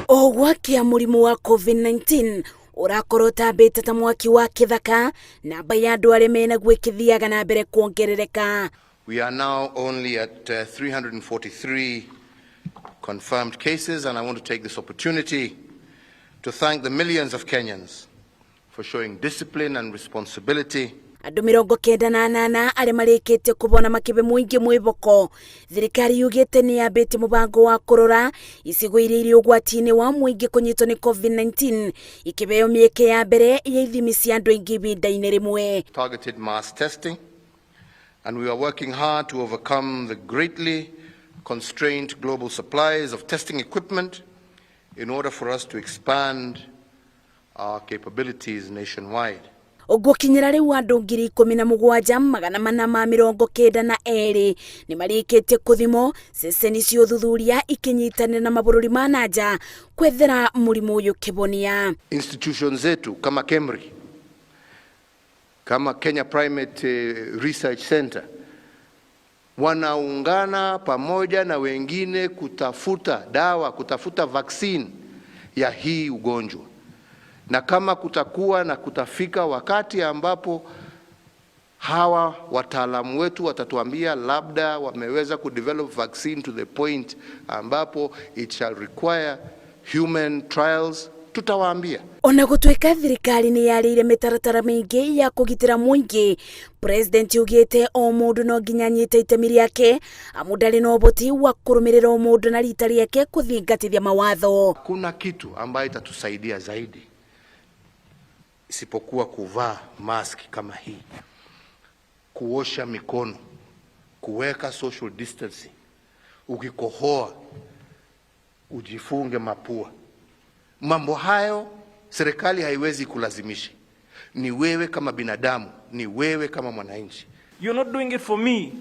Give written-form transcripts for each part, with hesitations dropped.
O gwakĩa mũrimũ wa COVID-19 ũrakorwo ũtambĩte ta mwaki wa kĩthaka, namba ya andũ arĩa menaguo ĩkĩthiaga na mbere kuongerereka. We are now only at 343 confirmed cases, and I want to take this opportunity to thank the millions of Kenyans for showing discipline and responsibility. Andũ 98 arĩa marĩkĩtie kũbona makĩbe mũingĩ mwĩboko. Thirikari yugĩte nĩ yambĩtie mũbango wa kũrora icigo iria irĩ ũgwati-inĩ wa mũingĩ kũnyitwo nĩ COVID-19 ikĩbeo mĩeke ya mbere ya ithimi cia andũ aingĩ ibinda-inĩ rĩmwe. Targeted mass testing, and we are working hard to overcome the greatly constrained global supplies of testing equipment in order for us to expand our capabilities nationwide. Gũkinyĩra rĩu andũ 17,492 nĩ marĩkĩtie kũthimwo, ceceni cia ũthuthuria ikĩnyitanĩra na mabũrũri ma na nja kwethera mũrimũ ũyũ kĩbonia. Institutions zetu kama KEMRI, kama Kenya Primate Research Center wanaungana pamoja na wengine kutafuta dawa, kutafuta vaccine ya hii ugonjwa. Na kama kutakuwa na kutafika wakati ambapo hawa wataalamu wetu watatuambia labda wameweza kudevelop vaccine to the point ambapo it shall require human trials, tutawaambia. Ona gũtuĩka thirikari nĩ yarĩire mĩtaratara mĩingĩ ya kũgitĩra mũingĩ, president ugĩte o mũndũ no nginya anyite itemi rĩake, amu ndarĩ na ũhoti wa kũrũmĩrĩra o mũndũ na rita rĩake kũthingatithia mawatho. Kuna kitu ambayo itatusaidia zaidi isipokuwa kuvaa mask kama hii, kuosha mikono, kuweka social distancing, ukikohoa ujifunge mapua. Mambo hayo serikali haiwezi kulazimisha, ni wewe kama binadamu, ni wewe kama mwananchi. You're not doing it for me.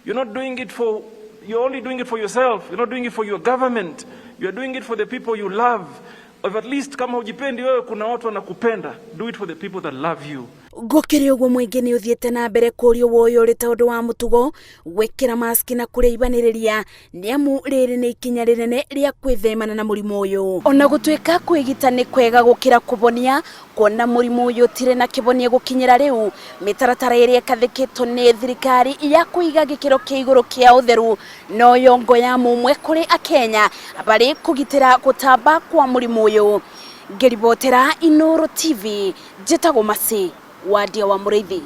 You're not doing it for, you're only doing it for yourself. You're not doing it for your government. You're doing it for the people you love. If at least kama hujipendi wewe, kuna watu wanakupenda. Do it for the people that love you. Gũkĩrĩ ũguo, mũingĩ nĩ ũthiĩte na mbere kũrio woyo ũrĩ ta ũndũ wa mũtugo gwĩkĩra maski na kũrĩibanĩrĩria, nĩ amu rĩrĩ nĩ ikinya rĩnene rĩa kwĩthemana na mũrimũ ũyũ. Ona gũtuĩka kwĩgita nĩ kwega gũkĩra kũbonia, kuona mũrimũ ũyũ ũtirĩ na kĩbonia gũkinyĩra rĩu, mĩtaratara ĩrĩa ĩkathĩkĩtwo nĩ thirikari ya kũiga gĩkĩro kĩa igũrũ kĩa ũtheru noyo ngo ya mũmwe kũrĩ akenya barĩ kũgitĩra gũtamba kwa mũrimũ ũyũ. Ngĩribotera Inoro TV, njĩtagwo Masi Wadia wa Mũrĩithi.